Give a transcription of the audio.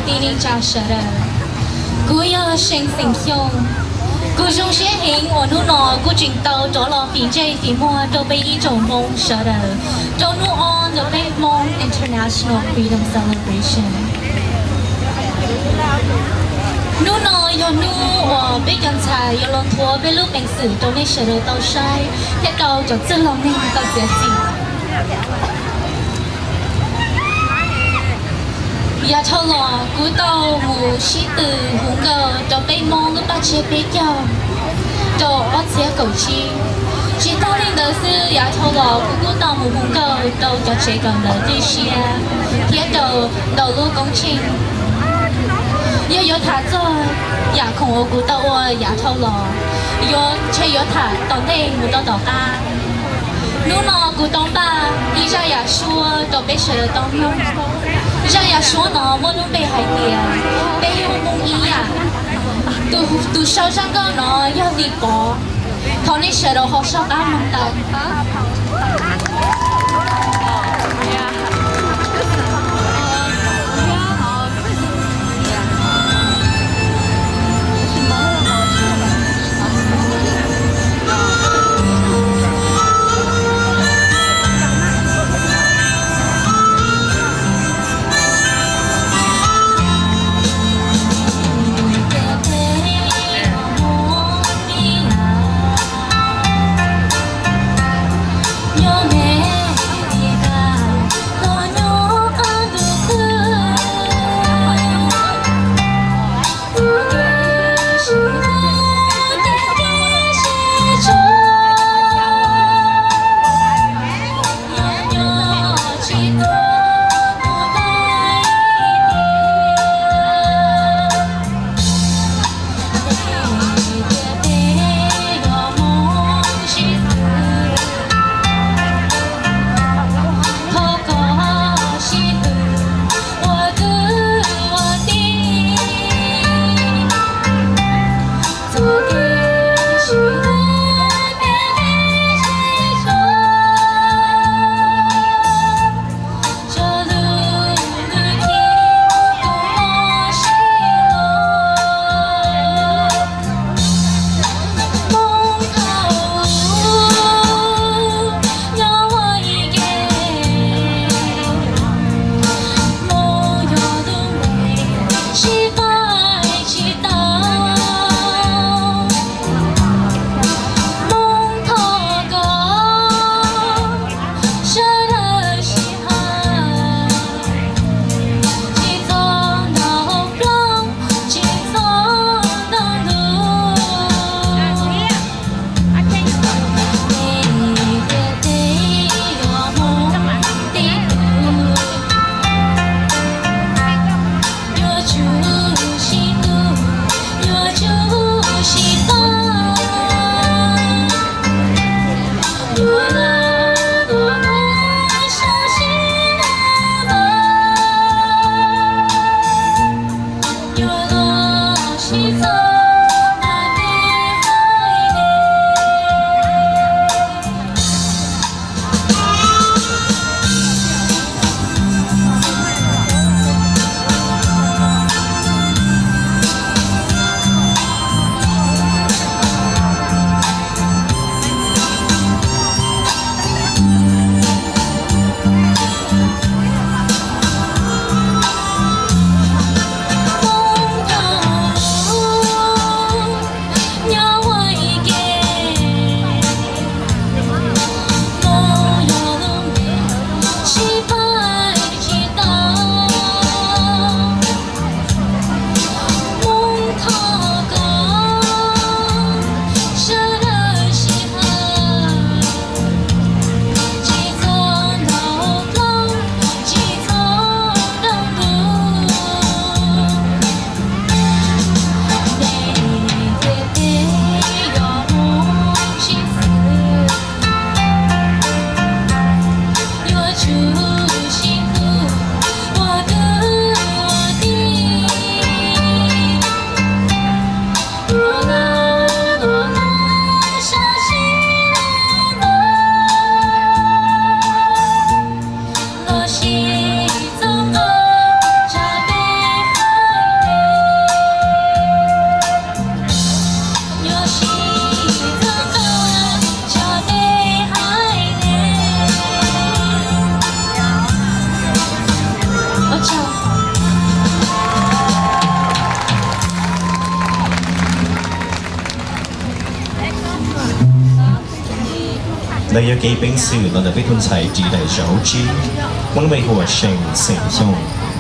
Tij neej tsa sawv daws, kuv yog See xeem Xyooj. Kuv zoo siab heev uas hnub no kuv tseem tau rov los fim ntsej fim muag rau peb ib tsoom Hmoob sawv daws rau hnub ob ntawm peb Hmoob International Freedom Celebration. Hnub no yog hnub uas peb cov ntxhais yuav los nthuav peb lub peev xwm rau nej sawv daws tau saib thiab rau cov txwj laus neeg tau txiav txim. Yav dhau los kuv tau mus sib tw hu nkauj rau peb Hmoob lub paj tseg peb caug rau ob txhiab kaum tsib. Tsis tag li ntawd xwb, yav dhau los kuv kuj tau mus hu nkauj rau cov tsev kawm ntawv tib siab thiab rau ntau lub koob tsheej. Yog yuav tham txog yam khoom uas kuv tau ua yav dhau los, yuav ntshe yuav tham tom ntej mus rau tom qab. Hnub no kuv tau npaj ib zaj yam suab rau peb sawv daws tau mloog. Zaj yam suab no muaj lub npe hais tias peb yog Hmoob ib yam. Tus sau zaj nkauj no yog Lis Pov. Thov nej sawv daws ho soj qab mloog tau. Ntawd yog kev peev xwm los ntawm peb tus ntxhais ris daim zauv tsib, muaj lub npe hu ua See xeem Xyooj.